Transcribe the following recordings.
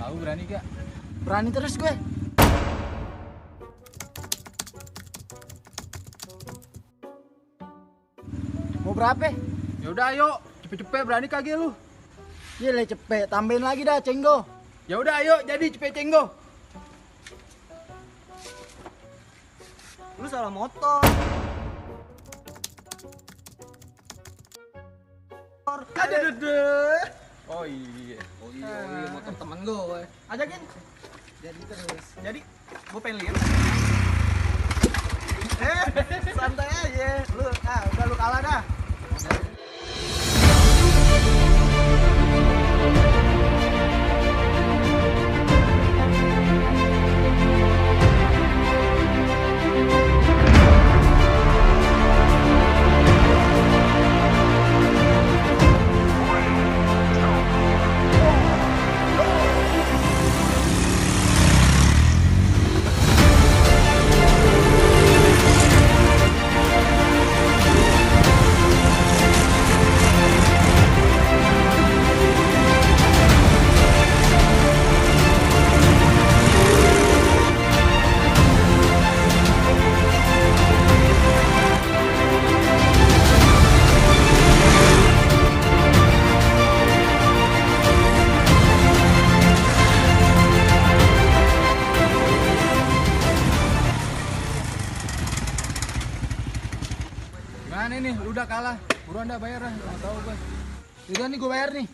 Tahu berani gak? Berani terus gue. Mau berapa? Ya udah ayo, cepet-cepet berani kagak lu? Iya le cepet, tambahin lagi dah cenggo. Ya udah ayo, jadi cepet cenggo. Lu salah motor. Aduh. Oh iya. Oh iya, motor temen gue. Ajakin. Jadi terus. Jadi, gue pengen lihat. Santai aja. Udah lu kalah dah. Gimana nih, lu udah kalah. Buruan dah bayar dah, nggak tahu gue. Udah nih gue bayar nih.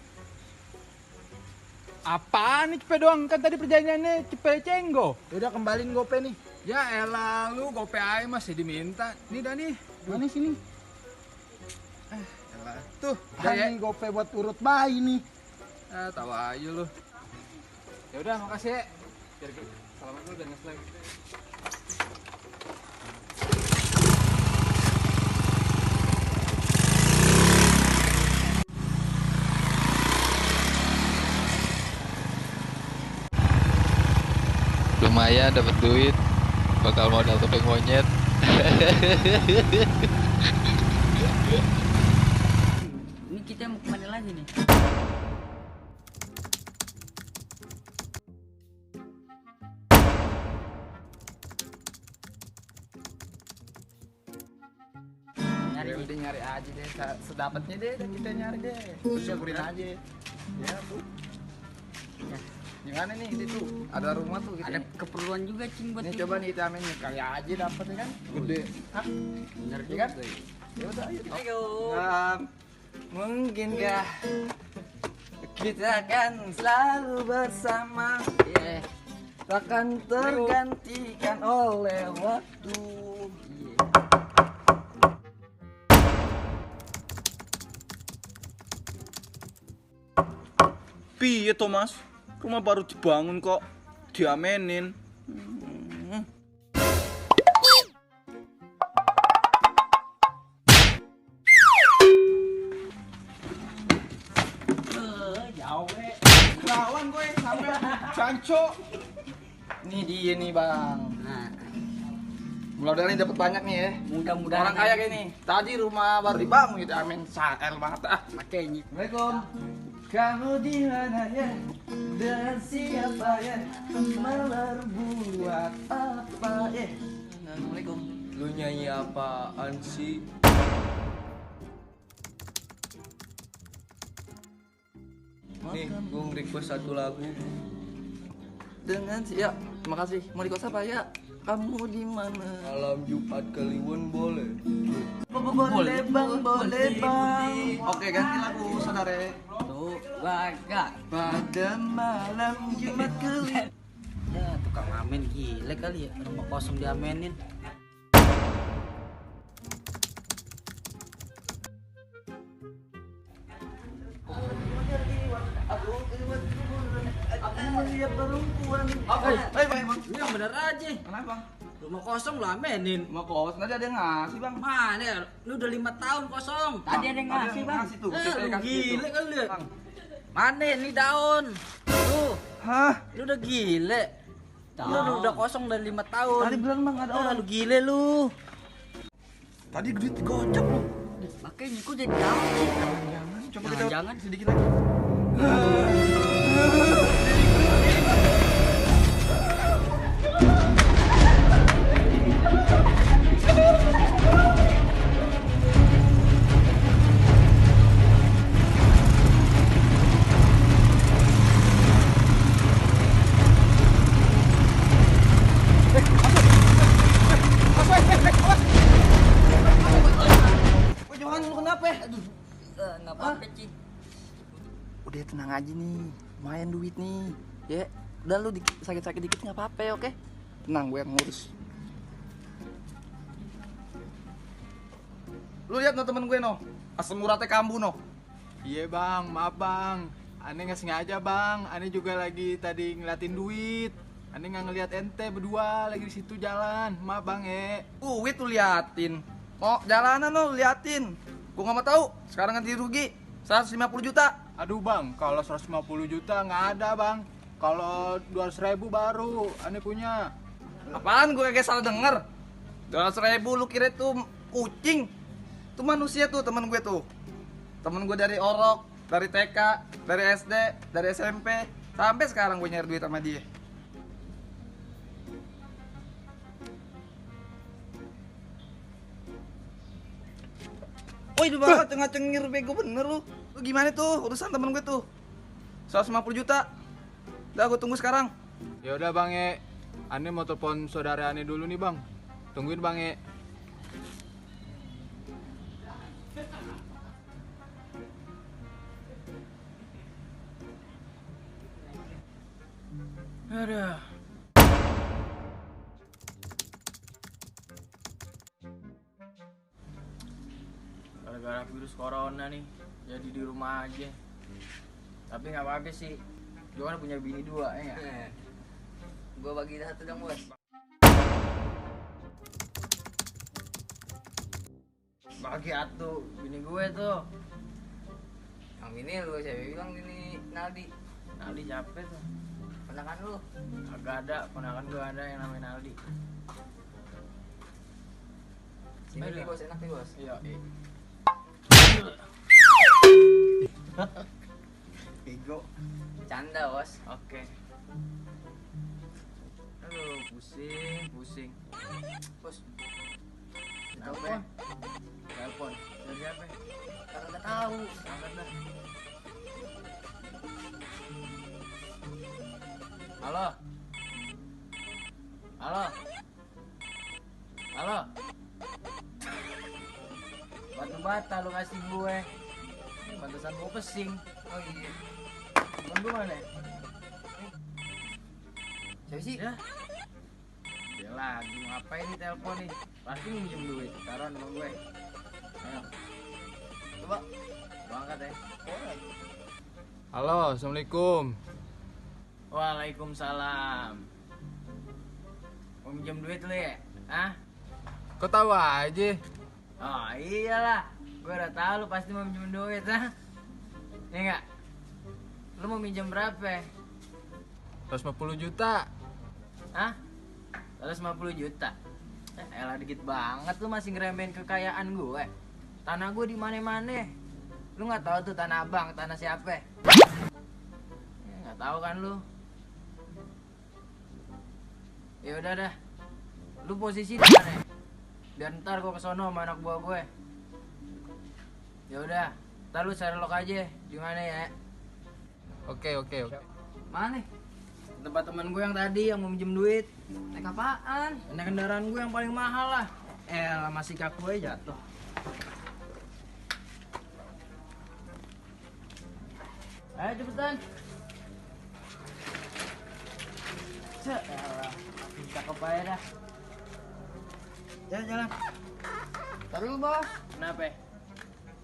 Apaan nih cepet doang? Kan tadi perjanjiannya cepet cenggo. Udah kembaliin gope nih. Ya elah, lu gope aja masih diminta. Nih dah nih. Mana sini? Elah. Tuh, udah ya. Ini gope buat urut bayi nih. Tahu aja lu. Ya udah, makasih ya. Biar salaman lu dan ngesleng. Lumayan dapat duit, bakal modal topeng monyet. Ini kita mau kemana lagi nih? Ya udah nyari aja deh, sedapatnya deh dan kita nyari deh. Syukurin aja. Ya, Bu. Ya. Gimana nih itu tuh? Ada rumah tuh gitu. Ada keperluan juga cing buat Nih ini. coba nih kita amin nih, kaya aja dapetnya kan. Gede. Hah? Bener Iya juga. kan? Ya udah ayo. Ayo. Mungkinkah kita akan selalu bersama? Iya. Takkan tergantikan oleh waktu. Iya. Piye Thomas? Rumah baru dibangun kok diamenin. Lawan gue sampai canco. Nih dia nih bang. Nah, Mudah-mudahan dapat banyak nih ya. mudah-mudahan Orang kaya kayak nih. Tadi rumah baru dibangun gitu. Amin. Sael banget ah. makanya. Assalamualaikum. Kamu di mana ya? Dan siapa ya? Berbuat apa ya? Assalamualaikum. Lu nyanyi apaan sih? Nih, gue nge-request satu lagu. Dengan ya, terima kasih. Mau di kos apa ya? Kamu di mana? Malam Jumat Kliwon boleh. Boleh bang, boleh bang. Oke, ganti lagu saudara. Tuh, baga. Pada malam Jumat Kliwon. Ya, tukang amen gile kali ya. Rumah kosong diamenin. Melihat perempuan. Ini yang bener aja. Kenapa? Rumah kosong lu amenin. Mau kos, nanti ada yang ngasih bang. Mana ya? Lu udah 5 tahun kosong. Tadi ada yang ngasih, Bang. Ngasih tuh. Eh, Kita lu kasih gile tuh. kali ya. Bang. Mana ini daun? Tuh, Hah? lu udah gile. Lu udah kosong dari 5 tahun. Tadi bilang bang ada Ah, orang. lu gile lu. Tadi duit digocap loh. Makanya kok jadi daun sih. Jangan, coba kita Jangan-jangan. sedikit lagi. aja nih, lumayan duit nih. Ya, udah lu sakit-sakit dikit nggak apa-apa ya, oke? Tenang, gue yang ngurus. Lu lihat no temen gue no, asam uratnya kambuh no. Iya bang, maaf bang. Aneh nggak sengaja bang. Aneh juga lagi tadi ngeliatin duit. Aneh nggak ngeliat ente berdua lagi di situ jalan. Maaf bang Duit lu liatin, mau jalanan lo liatin. Gue nggak mau tahu. Sekarang ganti rugi 150 juta. Aduh bang, kalau 150 juta nggak ada bang. Kalau 200.000 baru aneh punya. Apaan gue kayak salah denger? 200.000 lu kira itu kucing? Itu manusia tuh temen gue tuh. Temen gue dari Orok, dari TK, dari SD, dari SMP, sampai sekarang gue nyari duit sama dia. Woi, itu banget cengir bego bener lu. Lu gimana tuh urusan temen gue tuh? 150 juta. Udah gue tunggu sekarang. Ya udah bang Aneh mau telepon saudara aneh dulu nih bang. Tungguin bang Aduh. Gara-gara virus corona nih, jadi di rumah aja. Tapi nggak apa-apa sih. Gue kan punya bini 2 ya nggak? Gue bagi 1 dong bos. Bagi atuh bini gue tuh. Yang ini lu siapa bilang ini Naldi. Naldi capek tuh. Ponakan lu. Agak ada, ponakan gue ada yang namanya Naldi. Sini nih bos, enak nih bos. Iya, Bego. Canda bos. Oke. Aduh, pusing. Bos. Kenapa? Telepon. Dari siapa? Karena nggak tahu. Angkat dah. Halo. Batu bata lu kasih gue. Pantesan gue pesing. Oh iya. Temen gue mana? Siapa sih? Ya. Dia lagi ngapain nih telepon nih? Pasti minjem duit. Taruhan sama gue. Ayo. Coba. Gua angkat ya. Halo, assalamualaikum. Waalaikumsalam. Mau minjem duit lu ya? Hah? Kok tahu aja? Oh iyalah. Gue udah tahu lu pasti mau minjem duit, ha? Ya enggak? Lu mau minjem berapa? 150 juta. Hah? 150 juta. Elah dikit banget lu masih ngeremehin kekayaan gue. Tanah gue di mana-mana. Lu nggak tahu tuh tanah abang, tanah siapa? Ya, nggak tahu kan lu? Ya udah dah. Lu posisi di mana? Biar ntar gue kesono sama anak buah gue. Ya udah, ntar lu share log aja di mana ya? Oke. Mana? Tempat teman gue yang tadi yang mau minjem duit. Naik apaan? Naik kendaraan gue yang paling mahal lah. Masih kaku aja jatuh. Ayo cepetan. Elah, cakep aja dah. Jalan. Taruh lu bos. Kenapa?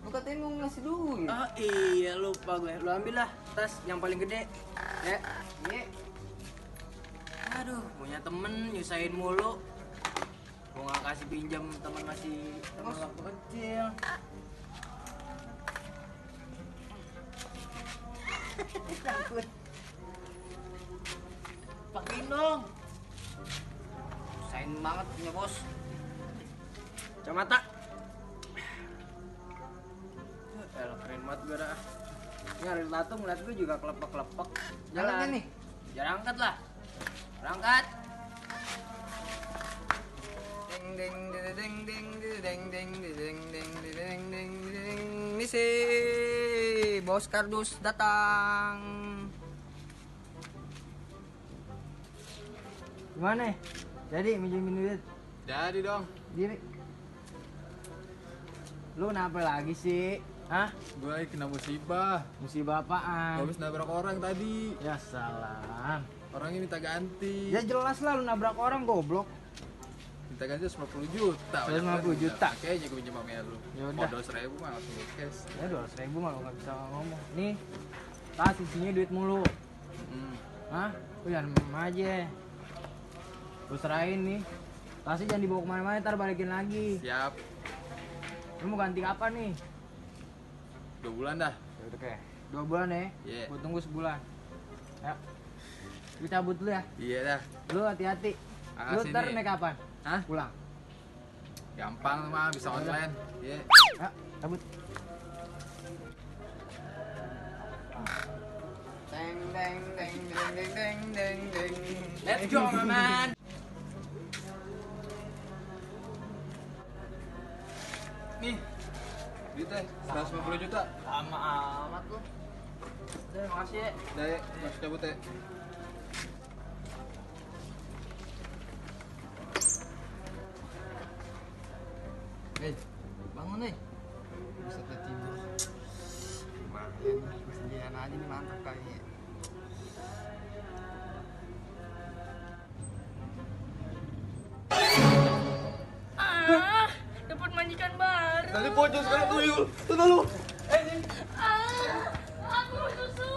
Lu katanya mau ngasih duit. Oh iya lupa gue. Lu ambil lah tas yang paling gede. Ya. Iya. Aduh, punya temen nyusahin mulu. Gue gak kasih pinjam temen masih temen waktu kecil. Takut. Pakein dong. Sayang banget punya bos. Kacamata. Elah keren banget gue dah. Ini hari tato ngeliat gue juga kelepek-kelepek. Jalan nih. Jangan angkat lah. Berangkat. Ding ding ding ding ding ding ding ding ding ding ding. Misi bos kardus datang. Gimana? Jadi minjemin duit. Jadi dong. Diri. Lu kenapa lagi sih? Hah? Gue lagi kena musibah. Musibah Gue apaan? habis nabrak orang tadi. Ya salah. Orangnya minta ganti. Ya jelas lah lu nabrak orang goblok. Minta ganti 150 juta. 150 juta. Kayaknya gue pinjam sama lu. Yaudah. Modal 1.000 mah langsung gue cash. Ya 200.000 mah lu nggak bisa ngomong. Nih, tas isinya duit mulu. Hah? Lu jangan aja. Lu serahin nih. Tasnya jangan dibawa kemana-mana, ntar balikin lagi. Siap. Lu mau ganti kapan nih? 2 bulan dah. Ya udah kayak 2 bulan ya. Iya. Gua tunggu sebulan. Ya. Lu cabut dulu ya. Iya dah. Lu hati-hati. Lu Makasih ntar nih. naik kapan? Hah? Pulang. Gampang mah bisa online. Iya. Ya, cabut. Deng deng deng deng deng deng deng deng. Let's go, man. Nih. Duitnya 150 juta. Lama amat lu. Udah, makasih ya. Udah ya, masuk cabut ya. Hei, bangun nih. Bisa tidur. Lumayan nih, kesedihan aja nih mantap kayaknya. Ah, dapat majikan baru. Tadi pojok sekarang tuyul. Tunggu lu. Ah, aku mau susu.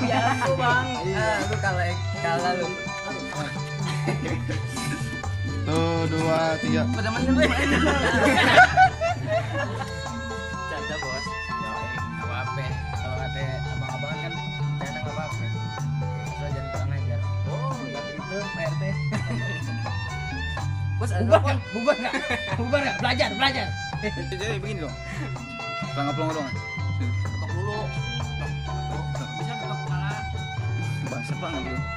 Biar aku bang. Lu kalah lu. Tuh, 2, 3. Pada menang. Canda bos. Nggak apa-apa. Kalau kata abang-abang kan canda nggak apa-apa. Asal jangan kurang ajar. Oh, itu Pak RT. Bos, Bubar nggak? Bubar nggak? Bubar nggak? Belajar. Jadi begini dong. Pelangga-pelangga dong. Ketok dulu. Bisa buka kepala. Bahasa apa nggak bro?